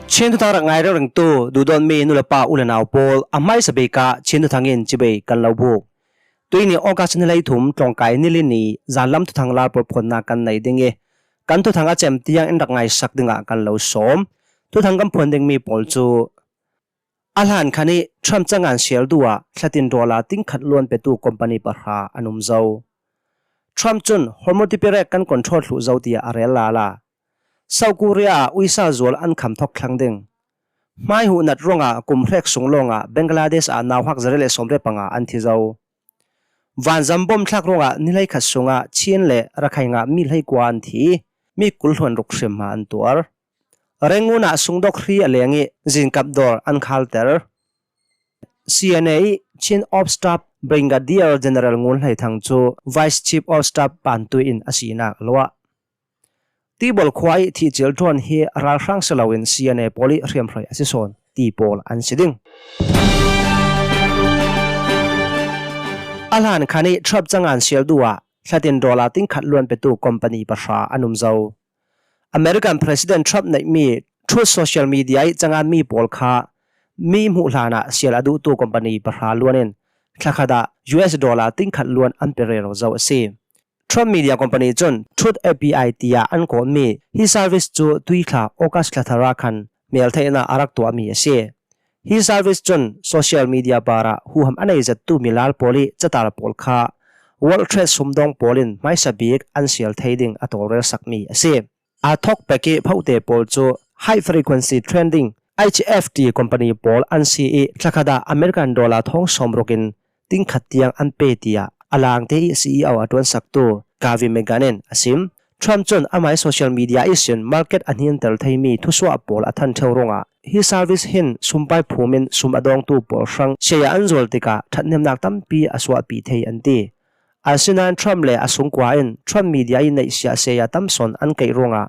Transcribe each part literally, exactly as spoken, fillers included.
Chin thuthang rak ngai ringringtu duhdawtmi nu le pa u le nau pawl, a hmaisa bik ah Chin thuthang in chibai kan lo buk. Tuini August ni hleithum, tlawngkai ni li ni, zanlam thuthang lar pawl phuannak kan nei ding ih, kan thuthang a cem tiang in rak ngaisak dingah kan lo sawm. Thuthang kan phuan dingmi pawl cu, a hlan khan ih Trump cangan sial duh ah thlatin dollar tingkhat luan petu company pahra an um zo. Trump cun Hormuz tipirek kan control thluh zo tiah a rel lala. South Korea ah uisa zual an kham thawk thlang ding. Hmaihuh nat ruangah kum hrek sung lawngah Bangladesh ah nauhak zariat le sawmriat panga an thi zo. Vanzam bom thlak ruangah ni hleikhat sungah Chin le Rakhine ah mi hleikua an thi, mi kul hluan ruk hrimhma an tuar. Rangoon ah sungdawk hri a leng ih zinkap dawr an khalter. C N A ih Chief of Staff Brigadier General Ngun Hlei Thang cu Vice Chief of Staff pantui in a sinak a luah. Tibol khua ih thihcil ṭuan hi ralhrang si loin C N A pawl ih hriamhrei a si sawn ti pawl an si ding. A hlan khan ih Trump cangan sial duh ah thlatin dollar tingkhat luan petu company pahra an um zo. American President Trump neihmi Truth Social Media ih canganmi pawl kha mi hmuh hlanah sial a duhtu company pahra luan in thlakhat ah U S dollar tingkhat luan an pe rero zo a si. Trump Media Company cun Truth A P I tiah an kawhmi hi service cu tuithla August thla thar ah khan meltheihnak a rak tuahmi a si. Hi service cun social media parah huham a nei zettu milal pawl ih catar pawl kha World Trade sumdawng pawl in hmaisa bik an sial thei ding a tawlrelsakmi a si. A thawk pek ih phote pawl cu high frequency trading, H F T company pawl an si ih thlakhat ah American dollar thawng sawmruk in tingkhat tiang an pe, tiah a langte ih C E O a ṭuansaktu Gavi Megan in a sim. Trump cun amah ih social media ihsin market a hninter theimi thusuah pawl a than ṭheu ruangah hi service hin sumpai phum in sum a dawngtu pawl hrang share an zual tikah ṭhathnemnak tampi a suahpi thei an ti. Asinain Trump le a sungkua in Trump media ih neihsiah share tam sawn an keih ruangah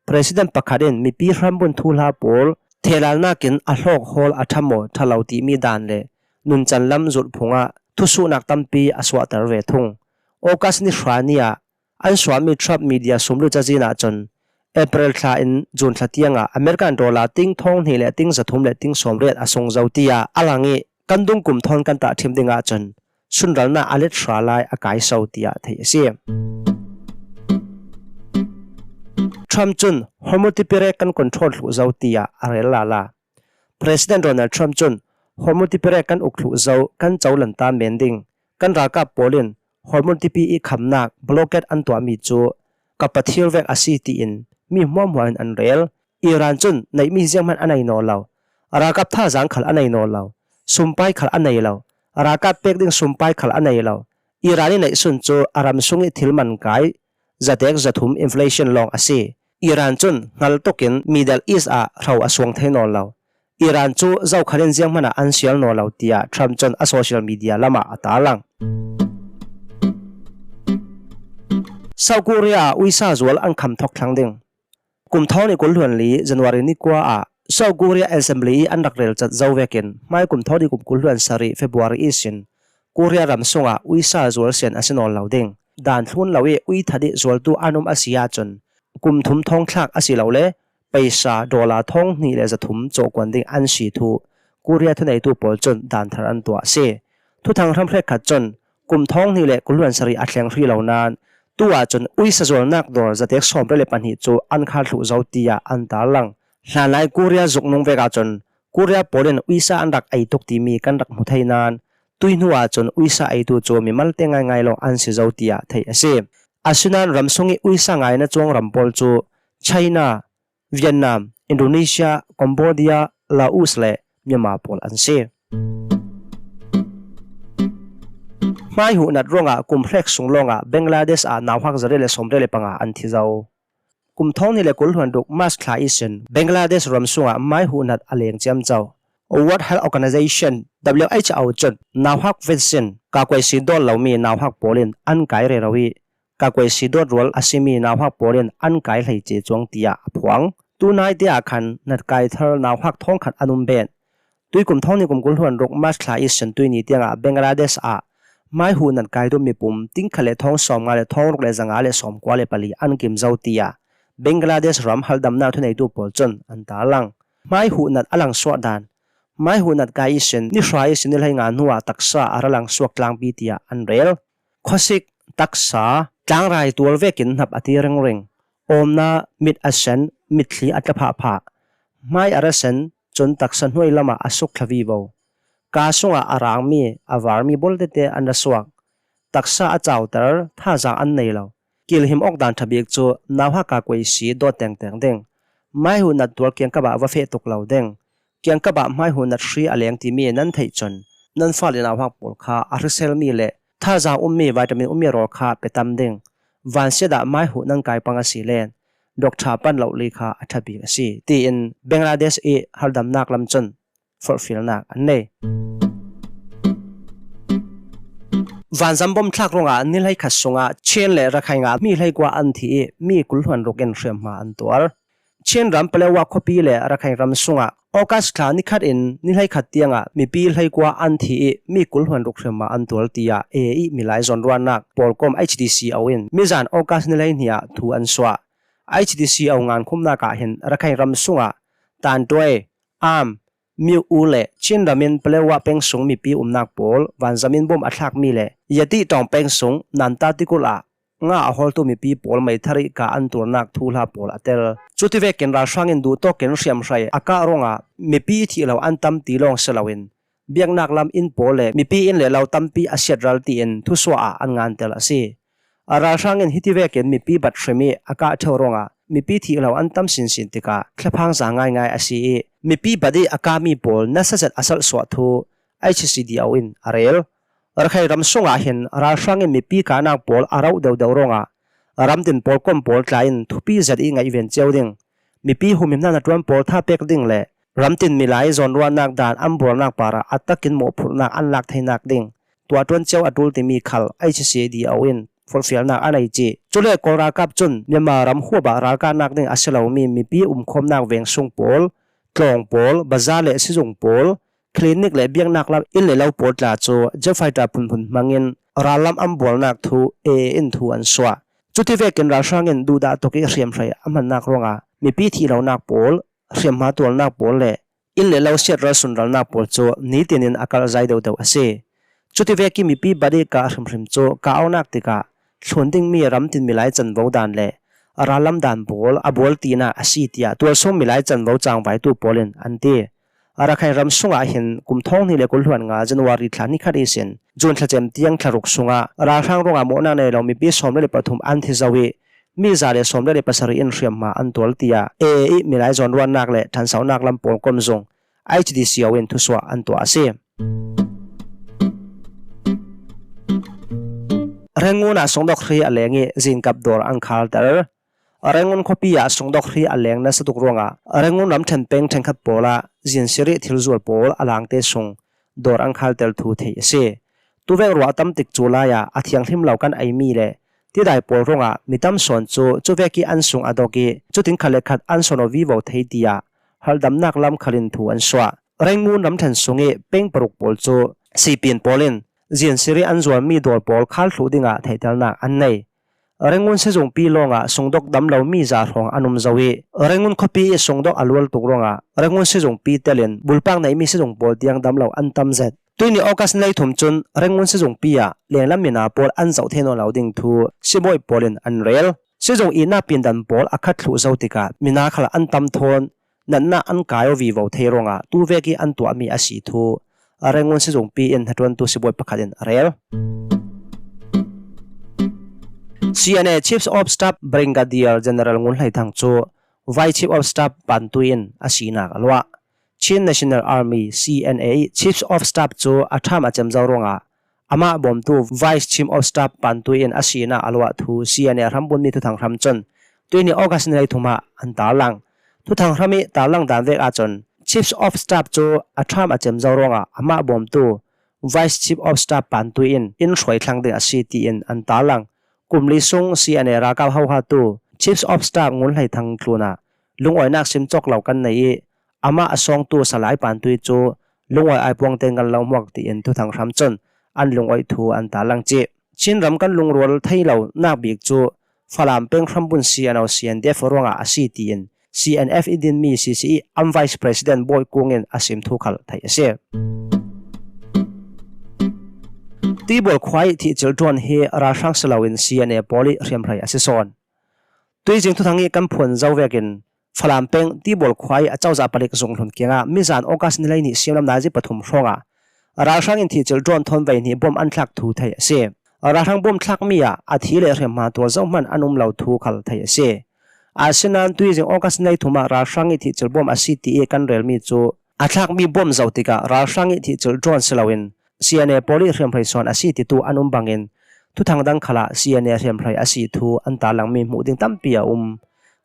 President pakhat in mipi hrambun thuhla pawl thelalnak in a hlawk hawl a ṭha maw ṭha lo timi dan le nuncan lam zulh phungah thusuhnak tampi a suahter ve thung. August ni hra ni ah an suahmi Trump media sumlut cazin ahcun April thla in June thla tiangah American dollar ting thawng hnih le ting zathum le ting sawmriat a sung zo, tiah a lang ih kan dungkum thawn kan tahṭhim ding ahcun sunralnak a let hra lai a kai so, tiah theih a si. Trump cun Hormuz tipirek kan control thluh zo, tiah a rel lala. President Donald Trump cun Hormuz tipirek kan uk thluh zo, kan co lanta men ding, kan ralkap pawl in Hormuz tipi ih khamnak blockade an tuahmi cu ka pathir vek a si tiin mi hmuahhmuah in an rel. Iran cun neihmi zianghman a nei nawn lo, ralkap thazaang khal a nei nawn lo, sumpai khal a nei lo, ralkap pek ding sumpai khal a nei lo. Iran ih neihsun cu a ram sung ih thil man kai zatek zathum inflation lawng a si. Iran cun hngal tukin Middle East ah hro a suang thei nawn lo. Iran cu zokhal in zianghman ah an sial nawn lo, tiah Trump cun a social media lamah a tarlang. South Korea ah uisa zual an kham thawk thlang ding. Kum thawng hnih kul hluan li January ni kua ah South Korea Assembly ih an rak relcat zo vekin hmai kum thawng hnih kum kul hluan sarih February ihsin Korea ram sungah uisa zual sian a si nawn lo ding. Dan thlun lo ih ui that ih zualtu an um a si ahcun kum thum thawng thlak asilole paisa dollar thawng hnih le zathum cawhkuan ding an si thu Korea thuneitu pawl cun dan thar an tuah a si. Thuthang hramhrekkhat cun kum thawng hnih le kul hluan sarih a thleng hrih lo nain tu ahcun uisa zualnak dawr zatek sawmriat le pahnih cu an khar thluh zo, tiah an tarlang. Hlanlai Korea zuknung vek ahcun Korea pawl in uisa an rak ei tuk timi kan rak hmu thei nain tuihnu ahcun uisa eitu cu mimalte ngaingai lawng an si zo, tiah theih a si. Asinain ram sung ih uisa ngaina cuang ram pawl cu China, Vietnam, Indonesia, Cambodia, Laos le Myanmar pawl an si. Hmaihuh nat ruangah kum hrek sung lawngah Bangladesh ah nauhak zariat le sawmriat le panga an thi zo. Kum thawng hnih le kul hluan ruk March thla ihsin Bangladesh ram sungah hmaihuh nat a leng ciamco. World Health Organization, W H O cun nauhak vaccine kakuai si dawt lomi nauhak pawl in an kai rero ih kakuai si dawt rual a simi nauhak pawl in an kai hleice cuang, tiah a phuang. Tunaite ah khan natkai thar nauhak thawngkhat an um ben. Tuikum thawng hnih kum kul hluan ruk March thla ihsin tuini tiangah Bangladesh ah hmaihuh nat kai duh mipum tingkhat le thawng sawmnga le thawng ruk le zanga le sawmkua le pali an kim zo, tiah Bangladesh ram halhdamnak thuneitu pawl cun an tarlang. Hmaihuh nat a langsuah dan. Hmaihuh nat kai ihsin, ni hra ihsin ni hleinga hnuah taksa a ra langsuak tlangpi tiah an rel. Khuasik, taksa, tlangrai tual vekin hnap a ti ringring. Awmna, mit a sen, mitthli a tla phahphah. Hmai a ra sen, cun taksa hnuai lamah a suk thla vivo. Kaa sungah a rangmi, a varmi bul tete an ra suak. Taksa a cauter, thazaang an nei lo. Kilhim awk dan ṭha bik cu nauhak kaa kuai si dawt tengteng ding. Hmaihuh nat tual kiangkap ah va feh tuk lo ding. Kiangkap ah hmaihuh nat hri a leng timi nan theih cun nan fale nauhak pawl kha a hriselmi le thazaang ummi vitamin ummi rawl kha pe tam ding. Vansiat ah hmaihuh nan kai pang a si len, doctor pan loh li kha a ṭha bik a si, tiin Bangladesh i harhdamnak lam cun forhfialnak an nei. Vanzam bom thlak ruangah ni hleikhat sungah Chin le Rakhine ah mi hleikua an thi i mi kul hluan ruk in hriamhma an tuar. Chin ram Paletwa khuapi le Rakhine ram sungah August thla nikhat in ni hleikhat tiangah mipi hleikua an thi i mi kul hluan ruk hriamhma an tuar, tiah A I i milai zawnruahnak pawlkom H D C O in mizan August ni hleihnih ah thu an suah. H D C O ngankhumnak ah hin Rakhine ram sungah Tantuai, Am, Miu U le Chin ram in Paletwa peng sung mipi umnak pawl vanzam in bom a thlakmi le Yati tawng peng sung Nanta tikulh ah nga a hawltu mipi pawl meithar i kaa an tuarnak thuhla pawl a tel. Cuti vekin ralhrang in duhtawk in hriamhrei a kah ruangah mipi thih lo an tam ti lawng si loin biaknak lam inn pawl le mipi inn le lo tampi a siatral tiin thusuah ah an ngan tel a si. A ralhrang in hiti vekin mipi bat hrim i a kah ṭheu ruangah mipi thih lo an tam sinsin tikah thlaphang za ngaingai a si i mipi bat i a kami pawl nasa zet a salhsuah thu H C D O in a rel. Rakhine ram sungah hin ralhrang in mipi kahnak pawl a rauh deuhdeuh ruangah ramtin pawlkom pawl tla in thupi zet i ngaihven cio ding, mipi humhimnak hnaṭuan pawl tha pek ding le ramtin milai zawnruahnak dan an buarnak parah a takin mawhphurhnak an lak theinak ding tuahṭuan cio a ṭul timi khal H C D O in forhfialnak a nei cih. Cule Kawl ralkap cun Myanmar ram huap ah ralkahnak ding a si lomi mipi umkhawmnak veng sung pawl, tlawng pawl, bazar le sizung pawl, clinic le biaknak lam inn le lo pawl tla cu jet fighter phunphun hmangin rallam an buarnak thu A I in thu an suah. Cuti vekin ralhrang in duhdah tuk i hriamhrei a hmannak ruangah mipi thih lonak pawl, hriamhma tuarnak pawl le inn le lo siatral sunralnak pawl cu nitin in a kalh zai deuhdeuh a si. Cuti vek i mipi bat i kah hrimhrim cu kah aunak tikah thlun dingmi ramtin milai canvo dan le rallam dan pawl a bual tinak a si, tiah tualsung milai canvo cangvaitu pawl in an ti. Rakhine ram sungah hin kum thawng hnih le kul hluan nga January thla nikhat ihsin June thla cem tiang thla ruk sungah ralhrang ruangah mawhnak nei lo mipi sawmli le pathum an thi zo i mi za le sawmli le pasarih in hriamhma an tuar, tiah A I i milai zawnruahnak le ṭhansonak lam pawlkom zung H D C O in thusuah an tuah a si. Rangoon ah sungdok hri a leng i zinkap dawr an khalter. Rangoon khuapi ah sungdok hri a leng nasa tuk ruangah Rangoon ramṭhen peng ṭhenkhat pawl ah zinsirih thilzual pawl a langte sung dawr an khalter thu theih a si. Tuvek ruah a tam tik cu lai ah a thianghlim lo kan eimi le tidai pawl ruangah mi tam sawn cu cuvek i an sung a dok i cutin khat le khat an sawn aw vivo thei, tiah harhdamnak lam khal in thu an suah. Rangoon ramṭhen sung i peng paruk pawl cu sipin pawl in zinsirih an zualmi dawr pawl khal thluh dingah theihternak an nei. Rangoon sizungpi lawngah sungdok dam lomi za hrawng an um zo i Rangoon khuapi i sungdok a lual tuk ruangah Rangoon sizungpi telin bulpak neimi sizung pawl tiang dam lo an tam zet. Tuihni August ni leithum cun Rangoon sizungpi ah lenglam mina pawl an zoh thei nawn lo ding thu sibawi pawl in an rel. Sizung ihnak pindan pawl a khat thluh zo tikah mina khal an tam thawn natnak an kai aw vivo thei ruangah tuvek i an tuahmi a si thu Rangoon sizungpi in hnaṭuantu sibawi pakhat in a rel. C N A Chiefs of Staff Brigadier General Ngun Hlei Thang cu Vice Chief of Staff Pan Tui in a sinak a luah. Chin National Army, C N A i Chiefs of Staff cu a ṭham a cem zo ruangah amah bawmtu Vice Chief of Staff Pan Tui in a sinak a luah thu C N A hrambunmi thuthang hram cun tuihni August ni leithum ah an tarlang. Thuthang hram i tarlang dan vek ahcun Chiefs of Staff cu a ṭham a cem zo ruangah amah bawmtu Vice Chief of Staff Pan Tui in in hruai thlang ding a si tiin an tarlang. Kum li sung C N A ralkap hohatu Chiefs of Staff Ngun Hlei Thang tlunah lungawinak sim cawk lo kan nei i amah a sawngtu Salai Pan Tui cu lungawi aipuang te ngal lo hmuak tiin thuthang hram cun an lungawi thu an tarlang cih. Chin ram kan lungrual thei lo nak bik cu Falam peng hrambun C N O C N D F ruangah a si tiin C N F i din mi C C i an Vice President Bawi Kung in a sim thu khal theih a si. Tibual khua i thihcil drone hi ralhrang si loin C N A pawl i hriamhrei a si sawn. Tuizing thuthang i kan phuan zo vekin Falam peng Tibual khua i a cozah palik zung hlun kiangah mizan August ni hleihnih siamlam nazi pathum hrawngah ralhrang in thihcil drone thawn veihnih bom an thlak thu theih a si. Ralhrang bom thlak mi ah a thi le hriamhma tual zohman an um lo thu khal theih a si. Asinan tuizing August ni hleithum ah ralhrang i thihcil bom a si ti i kan rel mi cu a thlak mi bom zoh tikah ralhrang i thihcil drone si loin C N A pawl i hriamhrei sawn a si titu an um bangin thuthang dang khalah C N A hriamhrei a si thu an tarlang mi hmuh ding tampi a um.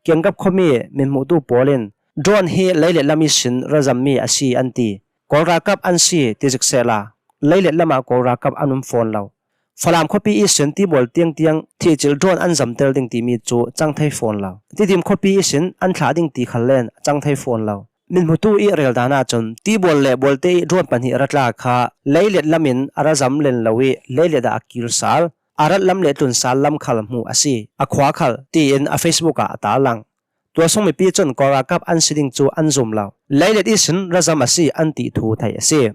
Kiangkap khuami mithmuhtu pawl in drone hi leilet lam i sin razam mi a si an ti. Kawl ralkap an si ti zik sehla leilet lamah Kawl ralkap an um fawn lo. Falam khuapi i sin Tibual tiangtiang thihcil drone an zamtel ding timi cu cang thei fawn lo. Tidim khuapi i sin an thlah ding ti khal len cang thei fawn lo. Mithmuhtu i rel dan ahcun Tibual le Bualte i drone pahnih a ra tla kha leilet lam in a ra zam len lo i leilet ah a kir sal, a rat lam le tlun sal lam khal hmuh a si, a khua khal, tiin a Facebook ah a tarlang. Tua sung mipi cun Kawl ralkap an si ding cu an zum lo. Leilet ihsin razam a si an ti thu theih a si.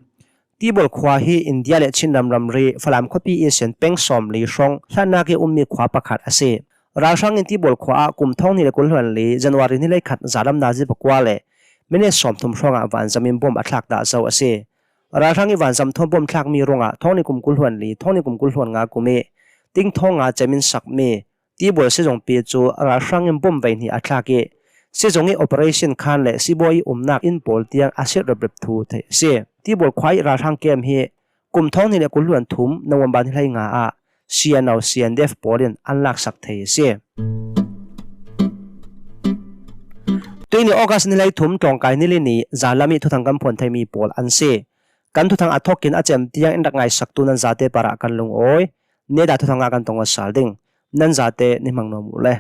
Tibual khua hi India le Chin ram ramri Falam khuapi ihsin peng sawmli hrawng hlatnak i ummi khua pakhat a si. Ralhrang in Tibual khua ah kum thawng hnih le kul hluan li January ni hleikhat zalam nazi pakua le minit sawmthum hrawngah vanzam in bom a thlak dah zo a si. Ralhrang i vanzam thawn bom thlakmi ruangah thawng hnih kum kul hluan li, thawng hnih kum kul hluan nga kum i ting thawng nga cem in sakmi Tibual sizungpi cu ralhrang in bom veihnih a thlak i, sizung i operation khan le sibawi i umnak inn pawl tiang a sit riprip thu theih a si. Tibual khua i ralhrang kem hi kum thawng hnih le kul hluan thum November ni hlei nga ah C N O, C N D F pawl in an laksak thei a si. Tuini August ni hleithum tlawngkai ni li ni zanlam i thuthang kan phuan theimi pawl an si. Kan thuthang a thawkin a cem tiang in rak ngaisaktu nan zate parah kan lungawi. Neda thuthang ah kan tong aw sal ding. Nan zate ni hmang nuam uh le.